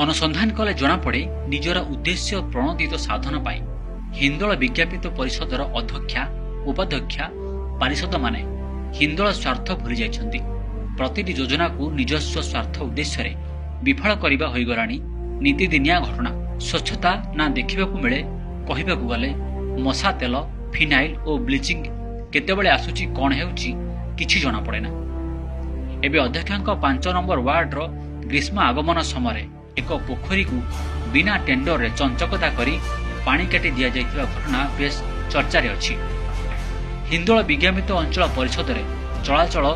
ଅନୁସନ୍ଧାନ କଲେ ଜଣାପଡ଼େ, ନିଜର ଉଦ୍ଦେଶ୍ୟ ପ୍ରଣୋଦିତ ସାଧନ ପାଇଁ ହିନ୍ଦୋଳ ବିଜ୍ଞାପିତ ପରିଷଦର ଅଧ୍ୟକ୍ଷା, ଉପାଧ୍ୟକ୍ଷା, ପାରିଷଦମାନେ ହିନ୍ଦୋଳ ସ୍ୱାର୍ଥ ଭୁଲି ଯାଇଛନ୍ତି। ପ୍ରତିଟି ଯୋଜନାକୁ ନିଜସ୍ୱ ସ୍ୱାର୍ଥ ଉଦ୍ଦେଶ୍ୟରେ ବିଫଳ କରିବା ହୋଇଗଲାଣି ନିତିଦିନିଆ ଘଟଣା। ସ୍ୱଚ୍ଛତା ନା ଦେଖିବାକୁ ମିଳେ। କହିବାକୁ ଗଲେ ମଶା ତେଲ, ଫିନାଇଲ ଓ ବ୍ଲିଚିଂ କେତେବେଳେ ଆସୁଛି, କ'ଣ ହେଉଛି, କିଛି ଜଣାପଡ଼େ ନା। ଏବେ ଅଧ୍ୟକ୍ଷଙ୍କ 5 ନମ୍ବର ୱାର୍ଡର ଗ୍ରୀଷ୍ମ ଆଗମନ ସମୟରେ ଏକ ପୋଖରୀକୁ ବିନା ଟେଣ୍ଡରରେ ଚଞ୍ଚକତା କରି ପାଣି କାଟି ଦିଆଯାଇଥିବା ଘଟଣା ବେଶ୍ ଚର୍ଚ୍ଚାରେ ଅଛି। ହିନ୍ଦୋଳ ବିଜ୍ଞାପିତ ଅଞ୍ଚଳ ପରିଷଦରେ ଚଳାଚଳ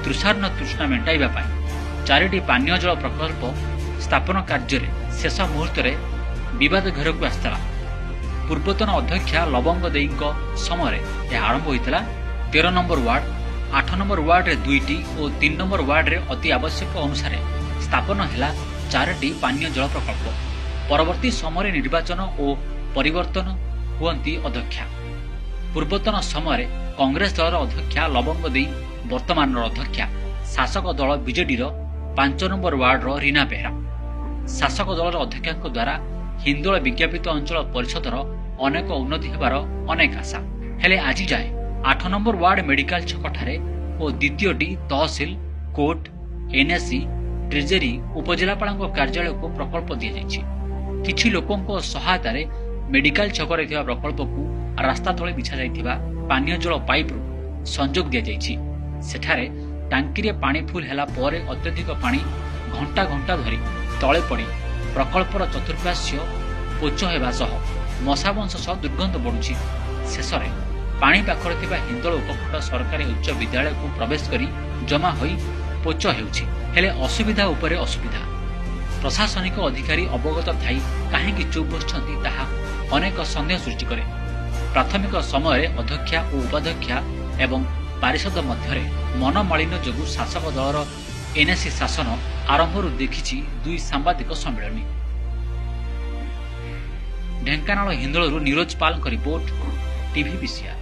ତୃଷାର୍ଣ୍ଣ ତୃଷ୍ଣା ମେଣ୍ଟାଇବା ପାଇଁ 4ଟି ପାନୀୟ ଜଳ ପ୍ରକଳ୍ପ ସ୍ଥାପନ କାର୍ଯ୍ୟରେ ଶେଷ ମୁହୂର୍ତ୍ତରେ ବିବାଦ ଘେରକୁ ଆସିଥିଲା। ପୂର୍ବତନ ଅଧ୍ୟକ୍ଷା ଲବଙ୍ଗ ଦେଇଙ୍କ ସମୟରେ ଏହା ଆରମ୍ଭ ହୋଇଥିଲା। 13 ନମ୍ବର ୱାର୍ଡ, 8 ନମ୍ବର ୱାର୍ଡରେ 2ଟି ଓ 3 ନମ୍ବର ୱାର୍ଡରେ ଅତି ଆବଶ୍ୟକ ଅନୁସାରେ ସ୍ଥାପନ ହେଲା 4ଟି ପାନୀୟ ଜଳ ପ୍ରକଳ୍ପ। ପରବର୍ତ୍ତୀ ସମୟରେ ନିର୍ବାଚନ ଓ ପରିବର୍ତ୍ତନ ହୁଅନ୍ତି ଅଧ୍ୟକ୍ଷା। ପୂର୍ବତନ ସମୟରେ କଂଗ୍ରେସ ଦଳର ଅଧ୍ୟକ୍ଷା ଲବଙ୍ଗ ଦେଇ, ବର୍ତ୍ତମାନର ଅଧ୍ୟକ୍ଷା ଶାସକ ଦଳ ବିଜେଡିର 5 ନମ୍ବର ୱାର୍ଡର ରୀନା ବେହେରା। ଶାସକ ଦଳର ଅଧ୍ୟକ୍ଷାଙ୍କ ଦ୍ୱାରା ହିନ୍ଦୋଳ ବିଜ୍ଞାପିତ ଅଞ୍ଚଳ ପରିଷଦର ଅନେକ ଉନ୍ନତି ହେବାର ଅନେକ ଆଶା। ହେଲେ ଆଜି ଯାଏଁ 8 ନମ୍ବର ୱାର୍ଡ ମେଡିକାଲ ଛକଠାରେ ଓ ଦ୍ୱିତୀୟଟି ତହସିଲ, କୋର୍ଟ, ଏନ୍ଏସି, ଟ୍ରେଜେରୀ, ଉପଜିଲ୍ଲାପାଳଙ୍କ କାର୍ଯ୍ୟାଳୟକୁ ପ୍ରକଳ୍ପ ଦିଆଯାଇଛି। କିଛି ଲୋକଙ୍କ ସହାୟତାରେ ମେଡିକାଲ ଛକରେ ଥିବା ପ୍ରକଳ୍ପକୁ ରାସ୍ତା ତଳେ ବିଛାଯାଇଥିବା ପାନୀୟ ଜଳ ପାଇପ୍ରୁ ସଂଯୋଗ ଦିଆଯାଇଛି। ସେଠାରେ ଟାଙ୍କିରେ ପାଣି ଫୁଲ ହେଲା ପରେ ଅତ୍ୟଧିକ ପାଣି ଘଣ୍ଟା ଘଣ୍ଟା ଧରି ତଳେ ପଡ଼ି ପ୍ରକଳ୍ପର ଚତୁଃପାର୍ଶ୍ୱ ପୋଚ ହେବା ସହ ମଶାବଂଶ ସହ ଦୁର୍ଗନ୍ଧ ବଢ଼ୁଛି। ଶେଷରେ ପାଣି ପାଖରେ ଥିବା ହିନ୍ଦୋଳ ଉପଖଣ୍ଡ ସରକାରୀ ଉଚ୍ଚ ବିଦ୍ୟାଳୟକୁ ପ୍ରବେଶ କରି ଜମା ହୋଇ ପୋଚ ହେଉଛି। ହେଲେ ଅସୁବିଧା ଉପରେ ଅସୁବିଧା। ପ୍ରଶାସନିକ ଅଧିକାରୀ ଅବଗତ ଥାଇ କାହିଁକି ଚୁପ୍ ବସିଛନ୍ତି, ତାହା ଅନେକ ସନ୍ଦେହ ସୃଷ୍ଟି କରେ। ପ୍ରାଥମିକ ସମୟରେ ଅଧ୍ୟକ୍ଷା ଓ ଉପାଧ୍ୟକ୍ଷା ଏବଂ ପାରିଷଦ ମଧ୍ୟରେ ମନମାଳିନ୍ୟ ଯୋଗୁଁ ଶାସକ ଦଳର ଏନ୍ଏସି ଶାସନ ଆରମ୍ଭରୁ ଦେଖିଛି 2 ସାମ୍ବାଦିକ ସମ୍ମିଳନୀ। ଢେଙ୍କାନାଳ ହିନ୍ଦୋଳରୁ ନିରୋଜ ପାଲଙ୍କ ରିପୋର୍ଟ, ଟିଭି ବିସିଆର୍।